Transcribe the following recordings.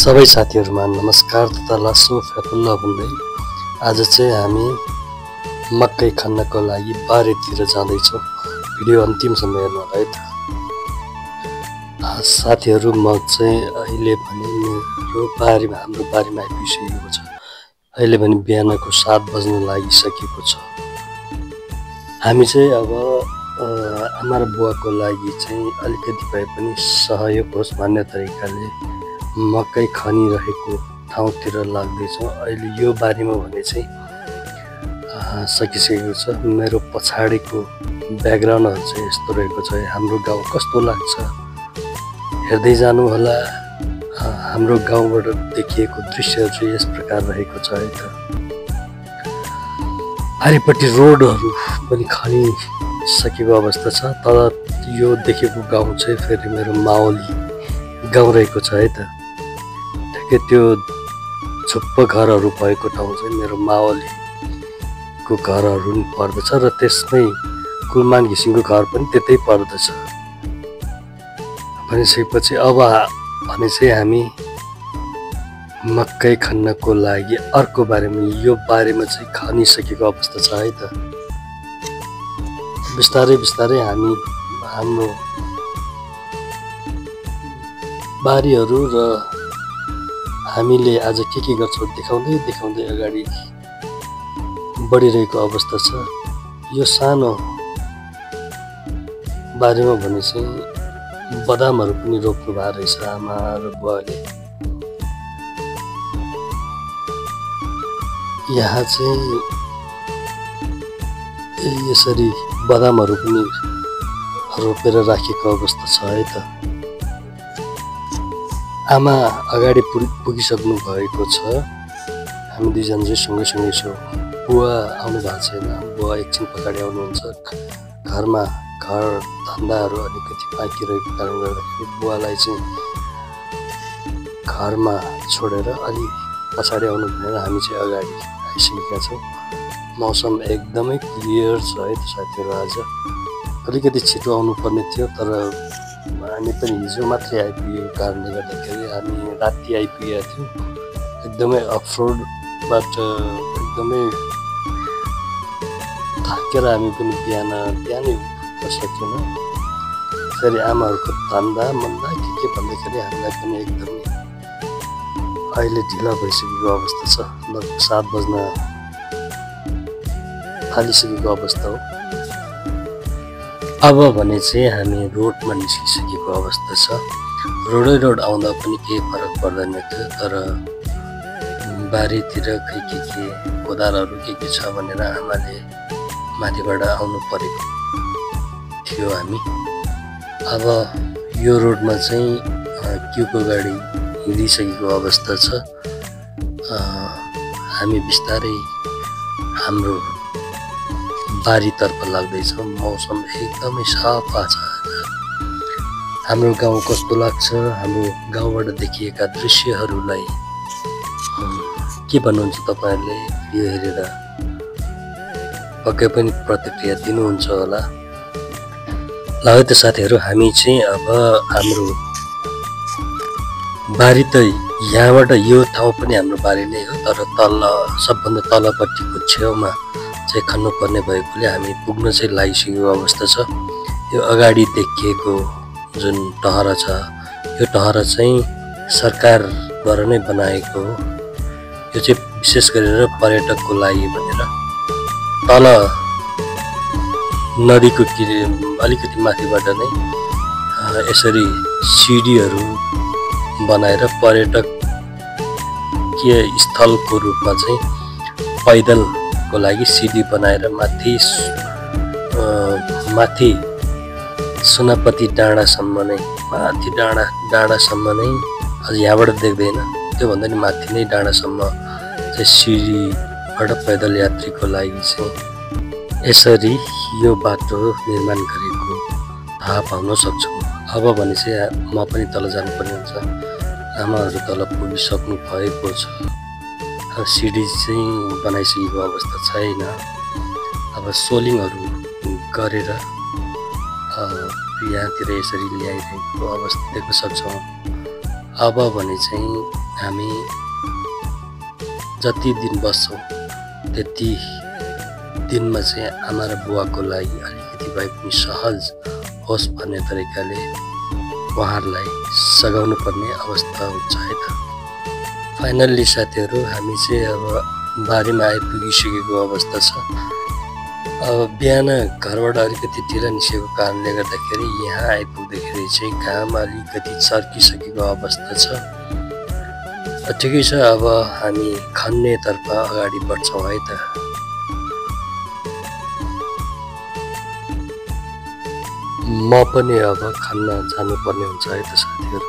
सबै साथीहरुमा नमस्कार तथा लासो फ्याफुल्ला भन्दै आज चाहिँ हामी मकै खन्नको लागि बारीतिर जाँदैछौँ। भिडियो अन्तिमसम्म हेर्नु होला है त। साथीहरु म चाहिँ अहिले भने हाम्रो बारीमा आइपुगिसकेको छ। अहिले भने बिहानको 7 बज्न लागिसकेको छ। हामी चाहिँ अब आमा र बुवाको लागि चाहिँ अलिकति भए पनि सहयोग होस् भन्ने तरिकाले मकै खनिरहेको ठाउँतिर लाग्दैछौँ। अहिले यो बारीमा भने चाहिँ सकिसकेको छ। मेरो पछाडिको ब्याकग्राउन्डहरु चाहिँ यस्तो रहेको छ। हाम्रो गाउँ कस्तो लाग्छ हेर्दै जानु होला। हाम्रो गाउँबाट देखिएको दृश्यहरु चाहिँ यस प्रकार रहेको छ है त। आरिपट्टि रोडहरु पनि खनिसकेको अवस्था छ। तर यो देखेको गाउँ चाहिँ फेरि मेरो मावली गाउँ रहेको छ है त। त्यो छुप्प घरहरु भएको ठाउँ चाहिँ मेरो मावलीको घरहरु नि पर्दछ र त्यसमै कुलमान घिसिङको घर पनि त्यतै पर्दछ। भनिसकेपछि अब भने चाहिँ हामी मकै खन्नको लागि अर्को बारेमा यो बारेमा चाहिँ खनिसकेको अवस्था छ है त। बिस्तारै बिस्तारै हामी हाम्रो बारीहरु र हामीले आज के गर्छौं देखाउँदै अगाडि बढिरहेको अवस्था छ। यो सानो बारीमा भने चाहिँ बदामहरु पनि रोप्नु भएको रहेछ आमा र बुवाले। यहाँ चाहिँ यसरी बदामहरु पनि रोपेर राखेको अवस्था छ है त। आमा अगाडि पुगिसक्नु भएको छ। हामी दुईजना चाहिँ सँगै छौँ। बुवा आउनु भएको छैन। बुवा एकछिन पछाडि आउनुहुन्छ। घरमा घर धन्दाहरू अलिकति बाँकी रहेको कारणले गर्दाखेरि बुवालाई चाहिँ घरमा छोडेर अलि पछाडि आउनु भनेर हामी चाहिँ अगाडि आइसकेका छौँ। मौसम एकदमै क्लियर छ है त साथीहरु। आज अलिकति छिटो आउनु पर्ने थियो तर हामी पनि हिजो मात्रै आइपुगेको कारणले गर्दाखेरि हामी राति आइपुगेका थियौँ। एकदमै अफरोडबाट एकदमै थाकेर हामी पनि बिहानै उठ्न सकेनौँ। फेरि आमाहरूको धन्दा मन्दा के भन्दाखेरि हामीलाई पनि एकदमै अहिले ढिला भइसकेको अवस्था छ। लगभग 7 बज्न थालिसकेको अवस्था हो। अब भने चाहिँ हामी रोडमा निस्किसकेको अवस्था छ। रोड आउँदा पनि केही फरक पर्दैन थियो। तर बारीतिर खै के कोदालहरु के छ भनेर आमाले माथिबाट आउनु परेको थियो हामी। अब यो रोडमा चाहिँ क्युको गाडी हिँडिसकेको अवस्था छ। हामी बिस्तारै हाम्रो बारीतर्फ लाग्दैछौँ। मौसम एकदमै सफा छ। हाम्रो गाउँ कस्तो लाग्छ, हाम्रो गाउँबाट देखिएका दृश्यहरूलाई के भन्नुहुन्छ तपाईहरुले भिडियो हेरेर पक्कै पनि प्रतिक्रिया दिनुहुन्छ होला। ल है त साथीहरु, हामी चाहिँ अब हाम्रो बारी त यहाँबाट यो ठाउँ पनि हाम्रो बारी नै हो। तर तल सबभन्दा तलपट्टिको छेउमा चाहिँ खन्नु पर्ने भएकोले हामी पुग्न चाहिँ लागिसकेको अवस्था छ। यो अगाडि देखिएको जुन टहरा छ यो टहरा चाहिँ सरकारद्वारा नै बनाएको हो। यो चाहिँ विशेष गरेर पर्यटकको लागि भनेर तल नदीको अलिकति माथिबाट नै यसरी सिडीहरु बनाएर पर्यटकीय स्थलको रूपमा चाहिँ पैदलको लागि सिडी बनाएर माथि सुनापति डाँडासम्म नै अझ यहाँबाट देख्दैन त्यो भन्दा नि माथि नै डाँडासम्म चाहिँ सिडीबाट पैदल यात्रीको लागि चाहिँ यसरी यो बाटो निर्माण गरेको थाहा पाउन सक्छौँ। अब भने चाहिँ म पनि तल जानुपर्ने हुन्छ। आमाहरू तल पुगिसक्नु भएको छ। सिडी चाहिँ बनाइसकेको अवस्था छैन। अब सोलिङहरु गरेर यहाँतिर यसरी ल्याइरहेको अवस्था देख्न सक्छौँ। अब भने चाहिँ हामी जति दिन बस्छौँ त्यति दिनमा चाहिँ आमा र बुवाको लागि अलिकति भए पनि सहज होस् भन्ने तरिकाले उहाँहरूलाई सघाउनु पर्ने अवस्था हुन्छ है त। फाइनल्ली साथीहरू हामी चाहिँ अब बारीमा आइपुगिसकेको अवस्था छ। अब बिहान घरबाट अलिकति ढिला निस्केको कारणले गर्दाखेरि यहाँ आइपुग्दाखेरि चाहिँ घाम अलिकति चर्किसकेको अवस्था छ। ठिकै छ, अब हामी खन्नेतर्फ अगाडि बढ्छौँ है त। म पनि अब खन्न जानुपर्ने हुन्छ है त साथीहरू।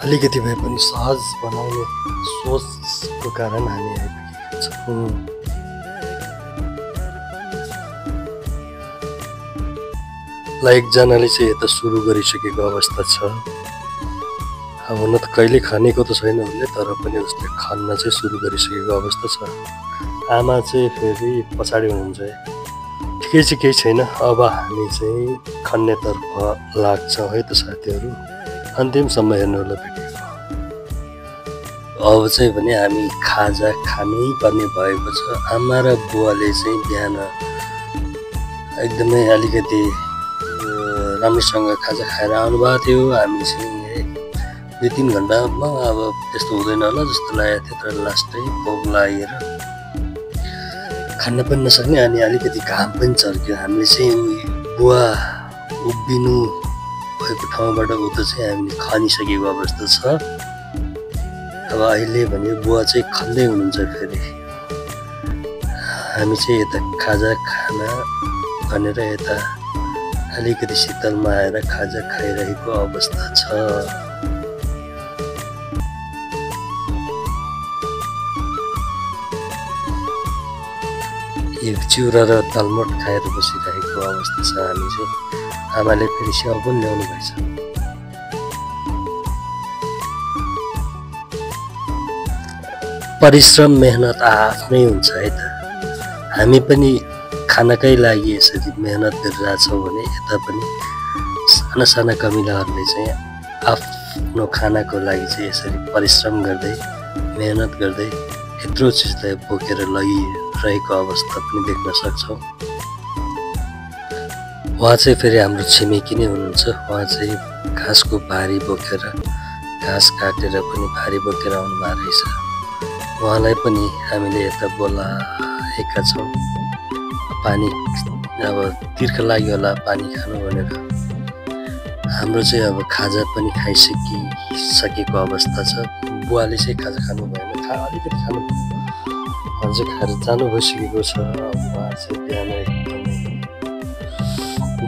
अलिकति भए पनि सहज बनाउने सोचको कारण हामी आइपुगेका छौँ। ल एकजनाले चाहिँ यता सुरु गरिसकेको अवस्था छ। अब हुन त कहिले खनेको त छैन उसले, तर पनि उसले खन्न चाहिँ सुरु गरिसकेको अवस्था छ। आमा चाहिँ फेरि पछाडि हुनुहुन्छ। ठिकै चाहिँ केही छैन, अब हामी चाहिँ खन्नेतर्फ लाग्छौँ है त साथीहरू। अन्तिमसम्म हेर्नु होला भिडियो। अब चाहिँ भने हामी खाजा खानै पर्ने भएको छ। आमा र बुवाले चाहिँ बिहान एकदमै अलिकति राम्रोसँग खाजा खाएर आउनुभएको थियो। हामी चाहिँ 2-3 घन्टामा अब त्यस्तो हुँदैन होला जस्तो लागेको थियो, तर लास्टै भोक लागेर खान पनि नसक्ने अनि अलिकति घाम पनि चर्क्यो। हामीले चाहिँ बुवा उभिनु भएको ठाउँबाट उता चाहिँ हामीले खनिसकेको अवस्था छ। अब अहिले भने बुवा चाहिँ खन्दै हुनुहुन्छ फेरि। हामी चाहिँ यता खाजा खान भनेर यता अलिकति शीतलमा आएर खाजा खाइरहेको अवस्था छ। एक चिउरा र दालमोट खाएर बसिरहेको अवस्था छ हामी चाहिँ। आमाले फेरि स्याउ पनि ल्याउनु भएछ। परिश्रम मेहनत आफ्नै हुन्छ है त। हामी पनि खानकै लागि यसरी मेहनत गरिरहेछौँ भने यता पनि साना साना कमिलाहरूले चाहिँ आफ्नो खानाको लागि चाहिँ यसरी परिश्रम गर्दै मेहनत गर्दै यत्रो चिजलाई बोकेर लगिरहेको अवस्था पनि देख्न सक्छौँ। उहाँ चाहिँ फेरि हाम्रो छिमेकी नै हुनुहुन्छ। उहाँ चाहिँ घाँसको भारी बोकेर घाँस काटेर पनि भारी बोकेर आउनुभएको रहेछ। उहाँलाई पनि हामीले यता बोलाएका छौँ। पानी अब तिर्ख लाग्यो होला पानी खानु भनेर। हाम्रो चाहिँ अब खाजा पनि खाइसकिसकेको अवस्था छ। बुवाले चाहिँ खाजा खानु भएन, अलिकति खानु खाजा खाएर जानु भइसकेको छ। उहाँ चाहिँ बिहान एकदमै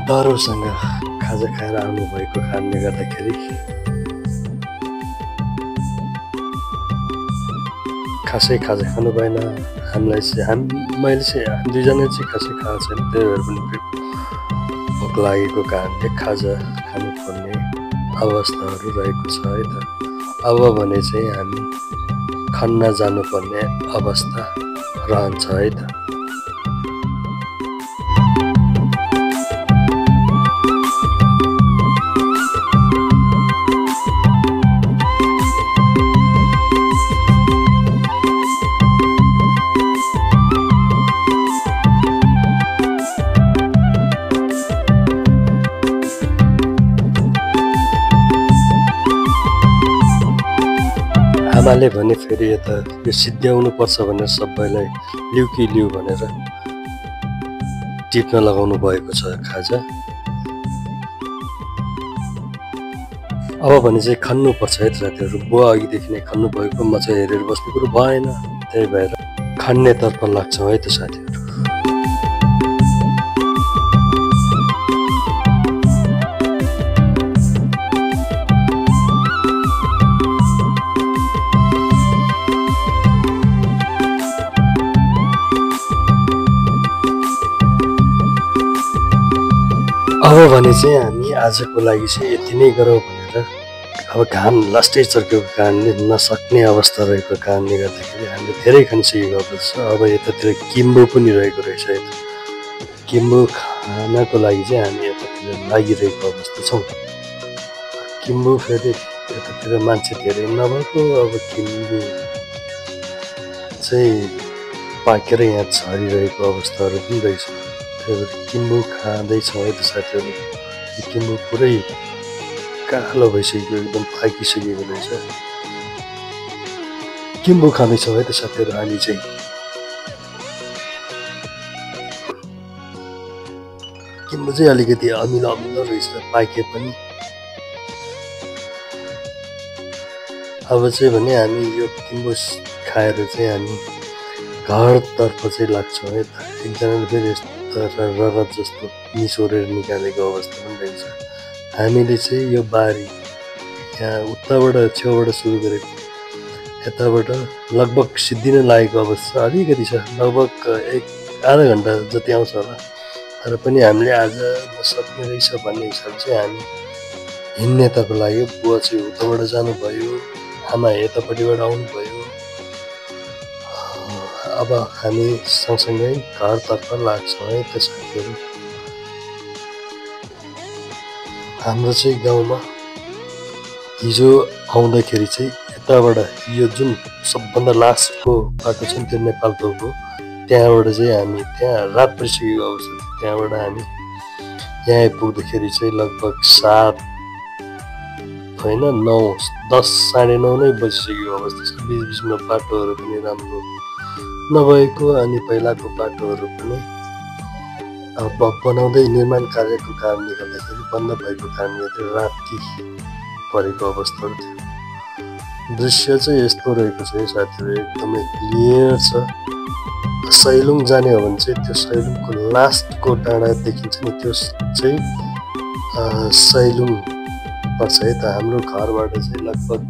डरोसँग खाजा खाएर आउनुभएको कारणले गर्दाखेरि खासै खाजा खानु भएन। हामीलाई चाहिँ मैले चाहिँ हामी दुईजना चाहिँ खासै खाएको छैन, त्यही भएर पनि भोक लागेको कारणले खाजा खानुपर्ने अवस्थाहरू रहेको छ है त। अब भने चाहिँ हामी खन्न जानुपर्ने अवस्था रहन्छ है त। आमाले भने फेरि यता यो सिद्ध्याउनु पर्छ भनेर सबैलाई लिउ कि लिउ भनेर टिप्न लगाउनु भएको छ खाजा। अब भने चाहिँ खन्नु पर्छ है त साथीहरू। बुवा अघिदेखि नै खन्नु भएको, म चाहिँ हेरेर बस्ने कुरो भएन, त्यही भएर खन्नेतर्फ लाग्छौँ है त साथीहरू। अब भने चाहिँ हामी आजको लागि चाहिँ यति नै गरौँ भनेर अब घाम लास्टै चर्केको कारणले नसक्ने अवस्था रहेको कारणले गर्दाखेरि हामीले धेरै खाइसकेको अवस्था छ। अब यतातिर किम्बो पनि रहेको रहेछ। यता किम्बो खानको लागि चाहिँ हामी यतातिर लागिरहेको अवस्था छौँ। किम्बु फेरि यतातिर मान्छे धेरै नभएको अब किम्बु चाहिँ पाकेर यहाँ छरिरहेको अवस्थाहरू पनि रहेछ। त्यही भएर किम्बु खाँदैछौँ है त साथीहरू। यो किम्बु पुरै कालो भइसकेको एकदम पाकिसकेको रहेछ। किम्बु खाँदैछौँ है त साथीहरू हामी चाहिँ। किम्बु चाहिँ अलिकति अमिलो अमिलो रहेछ पाके पनि। अब चाहिँ भने हामी यो किम्बु खाएर चाहिँ हामी घरतर्फ चाहिँ लाग्छौँ है त। एकजनाले फेरि यस्तो रगत जस्तो निचोरेर निकालेको अवस्था पनि रहेछ। हामीले चाहिँ यो बारी यहाँ उताबाट छेउबाट सुरु गरेको, यताबाट लगभग सिद्धिन लागेको अवस्था अलिकति छ। लगभग आधा घन्टा जति आउँछ होला। तर पनि हामीले आज नसक्ने रहेछ भन्ने हिसाब चाहिँ हामी हिँड्नेतर्फ लाग्यो। बुवा चाहिँ उताबाट जानुभयो, आमा यतापट्टिबाट आउनुभयो। अब हामी सँगसँगै घरतर्फ लाग्छौँ है त साथीहरू। हाम्रो चाहिँ गाउँमा हिजो आउँदाखेरि चाहिँ यताबाट यो जुन सबभन्दा लास्टको बाटो छ नि त्यो नेपालको, त्यहाँबाट चाहिँ हामी त्यहाँ रात परिसकेको अवस्था थियो। त्यहाँबाट हामी यहाँ आइपुग्दाखेरि चाहिँ लगभग 7 होइन 9, 10, साढे 9 नै बजिसकेको अवस्था छ। बिचमा बाटोहरू पनि राम्रो नभएको अनि पहिलाको बाटोहरू पनि अब बनाउँदै निर्माण कार्यको कारणले गर्दाखेरि बन्द भएको कारणले गर्दा राति परेको अवस्थाहरू थियो। दृश्य चाहिँ यस्तो रहेको छ साथीहरू, एकदमै क्लियर छ। सैलुङ जाने हो भने चाहिँ त्यो सैलुङको लास्टको डाँडा देखिन्छ नि, त्यो चाहिँ सैलुङ पर्छ है त। हाम्रो घरबाट चाहिँ लगभग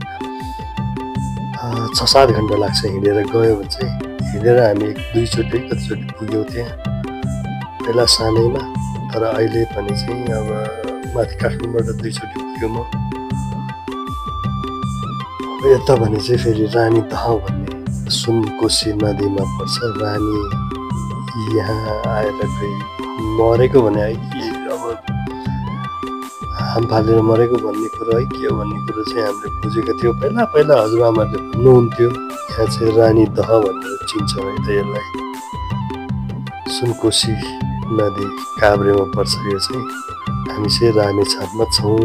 6-7 घन्टा लाग्छ हिँडेर गयो भने चाहिँ। हिँडेर हामी 2चोटि कतिचोटि पुग्यौँ त्यहाँ पहिला सानैमा। तर अहिले पनि चाहिँ अब माथि काठमाडौँबाट 2चोटि पुग्यो म। यता भने चाहिँ फेरि रानी दह भन्ने सुनकोशी नदीमा पर्छ। रानी यहाँ आएर कोही मरेको भने है कि अब हाम फालेर मरेको भन्ने कुरो है के हो भन्ने कुरो चाहिँ हामीले बुझेको थियौँ। पहिला हजुरआमाले भन्नुहुन्थ्यो यहाँ चाहिँ रानी दह भनेर चिन्छौँ है त यसलाई। सुनकोशी नदी काभ्रेमा पर्छ यो चाहिँ। हामी चाहिँ रामेछापमा छौँ।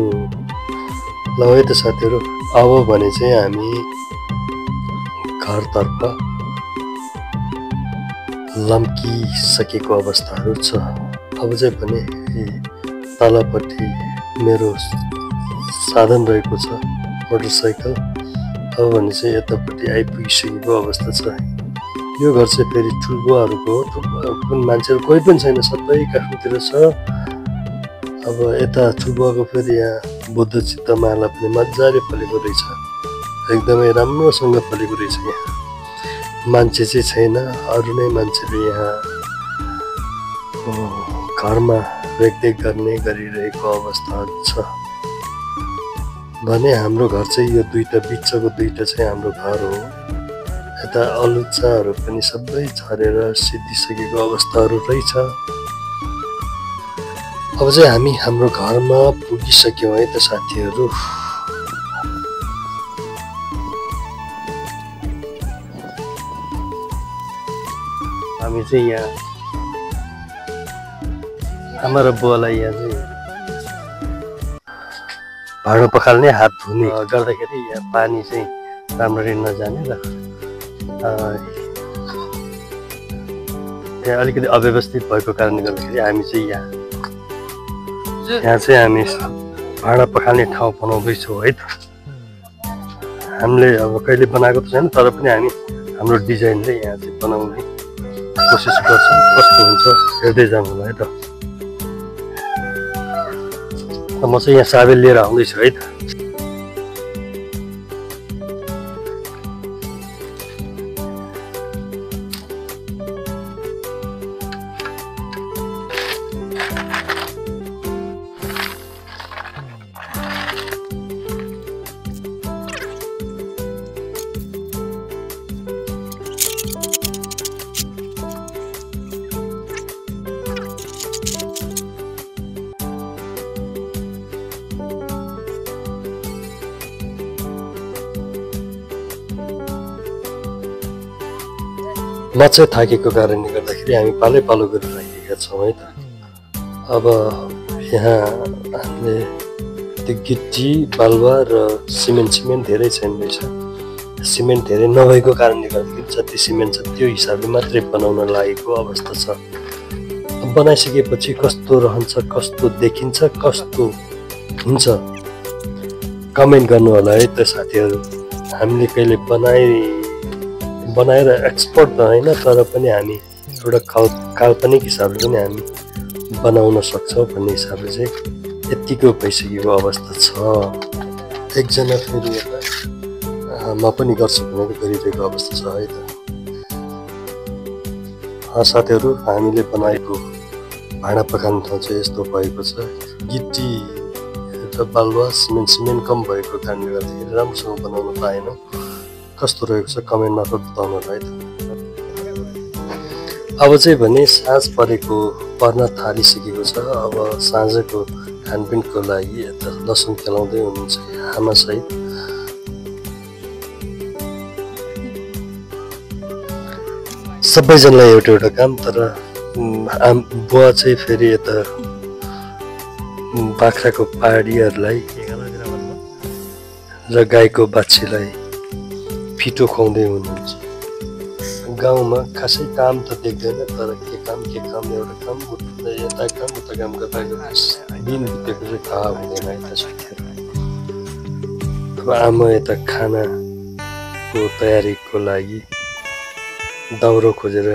ल है त साथीहरू, अब भने चाहिँ हामी घरतर्फ लम्किसकेको अवस्थाहरू छ। अब चाहिँ भने तलपट्टि मेरो साधन रहेको छ मोटरसाइकल। अब भने चाहिँ यतापट्टि आइपुगिसकेको अवस्था छ। यो घर चाहिँ फेरि ठुलबुवाहरूको हो। ठुलबुवाहरूको पनि मान्छेहरू कोही पनि छैन, सबै काठमाडौँतिर छ। अब यता ठुलबुवाको फेरि यहाँ बुद्ध चित्त माला पनि मजाले फलेको रहेछ, एकदमै राम्रोसँग फलेको रहेछ। यहाँ मान्छे चाहिँ छैन, अरू नै मान्छेले यहाँ घरमा रेखदेख गर्ने गरिरहेको अवस्था छ भने हाम्रो घर चाहिँ यो बिचको दुईटा चाहिँ हाम्रो घर हो। यता अलुचाहरू पनि सबै झरेर सिद्धिसकेको अवस्थाहरू रहेछ। अब चाहिँ हामी हाम्रो घरमा पुगिसक्यौँ है त साथीहरू। हामी चाहिँ यहाँ आमा र बुवालाई यहाँ चाहिँ भाँडो पखाल्ने हात धुने गर्दाखेरि यहाँ पानी चाहिँ राम्ररी नजाने र त्यहाँ अलिकति अव्यवस्थित भएको कारणले गर्दाखेरि हामी चाहिँ यहाँ चाहिँ हामी भाँडा पखाल्ने ठाउँ बनाउँदैछौँ है त। हामीले अब कहिले बनाएको त छैन, तर पनि हामी हाम्रो डिजाइनले यहाँ चाहिँ बनाउने कोसिस गर्छौँ। कस्तो हुन्छ हेर्दै जानु होला है त। म चाहिँ यहाँ साबेल लिएर आउँदैछु है त। म चाहिँ थाकेको कारणले गर्दाखेरि हामी पालै पालो गरेर राखेका छौँ है त। अब यहाँ हामीले त्यो गिटी बालुवा र सिमेन्ट धेरै छैन रहेछ। सिमेन्ट धेरै नभएको कारणले गर्दाखेरि जति सिमेन्ट छ त्यो हिसाबले मात्रै बनाउन लागेको अवस्था छ। बनाइसकेपछि कस्तो रहन्छ, कस्तो देखिन्छ, कस्तो हुन्छ कमेन्ट गर्नु होला है त साथीहरू। हामीले कहिले बनाएर एक्सपर्ट त होइन, तर पनि हामी एउटा काल्पनिक हिसाबले पनि हामी बनाउन सक्छौँ भन्ने हिसाबले चाहिँ यत्तिको भइसकेको अवस्था छ। एकजना फेरि यता म पनि गर्छु भनेर गरिरहेको अवस्था छ है त। साथीहरू हामीले बनाएको भाँडा पकाउने ठाउँ चाहिँ यस्तो भएको छ। गिटी र बालुवा सिमेन्ट कम भएको कारणले गर्दाखेरि राम्रोसँग बनाउन पाएनौँ। कस्तो रहेको छ कमेन्ट मार्फत बताउनु होला है त। अब चाहिँ भने साँझ पर्न थालिसकेको छ। अब साँझको खानपिनको लागि यता लसुन केलाउँदै हुनुहुन्छ आमासहित। सबैजनालाई एउटा काम, तर बुवा चाहिँ फेरि यता बाख्राको पाहाडीहरूलाई र गाईको बाछीलाई फिटो खुवाउँदै हुनुहुन्छ। गाउँमा खासै काम त देख्दैन, तर के काम एउटा काम यता काम उता काम गर्दा दिन बितेको चाहिँ थाहा हुँदैन है त साथीहरू। अब आमा यता खानाको तयारीको लागि दाउरो खोजेर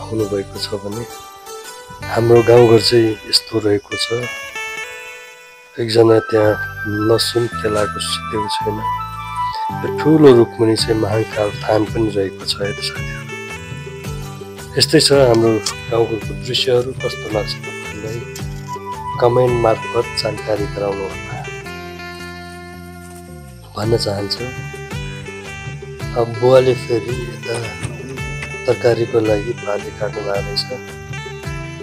आउनुभएको छ भने हाम्रो गाउँघर चाहिँ यस्तो रहेको छ। एकजना त्यहाँ लसुन केलाको सिद्धेको छैन। ठुलो रुखमुनि चाहिँ महाकाल थान पनि रहेको छ है त साथीहरू। यस्तै छ हाम्रो गाउँघरको दृश्यहरू। कस्तो लाग्छ तपाईँलाई कमेन्ट मार्फत जानकारी गराउनु भन्न चाहन्छु। अब बुवाले फेरि यता तरकारीको लागि भाले काट्नु भएको रहेछ।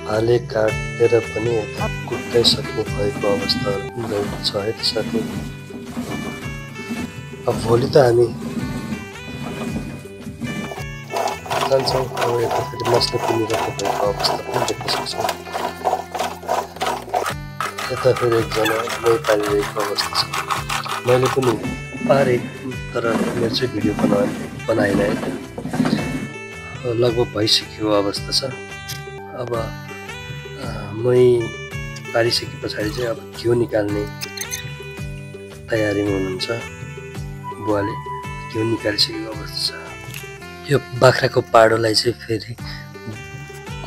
भाले काटेर पनि यता कुटाइसक्नु भएको अवस्थाहरू पनि रहेको छ है त साथीहरू। अब भोलि त हामी जान्छौँ। अब यता फेरि मास्टर किनिरहेको भएको अवस्था पनि देख्न सक्छौँ। यता फेरि एकजना मै पारिरहेको अवस्था छ। मैले पनि पारेँ, तर मेरो चाहिँ भिडियो बनाएन है त। लगभग भइसकेको अवस्था छ। अब मै पारिसके पछाडि चाहिँ अब घिउ निकाल्ने तयारीमा हुनुहुन्छ बुवाले। घिउ निकालिसकेको अवस्था छ। यो बाख्राको पाडोलाई चाहिँ फेरि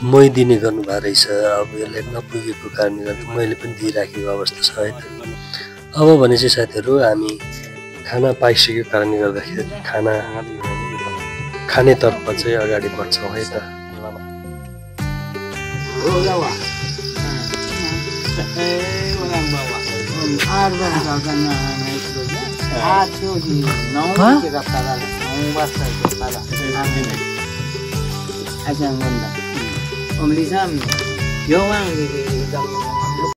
मै दिने गर्नुभएको रहेछ। अब यसलाई नपुगेको कारणले गर्दा मैले पनि दिइराखेको अवस्था छ है त। अब भने चाहिँ साथीहरू हामी खाना पाइसकेको कारणले गर्दाखेरि खाना खानेतर्फ चाहिँ अगाडि बढ्छौँ है त।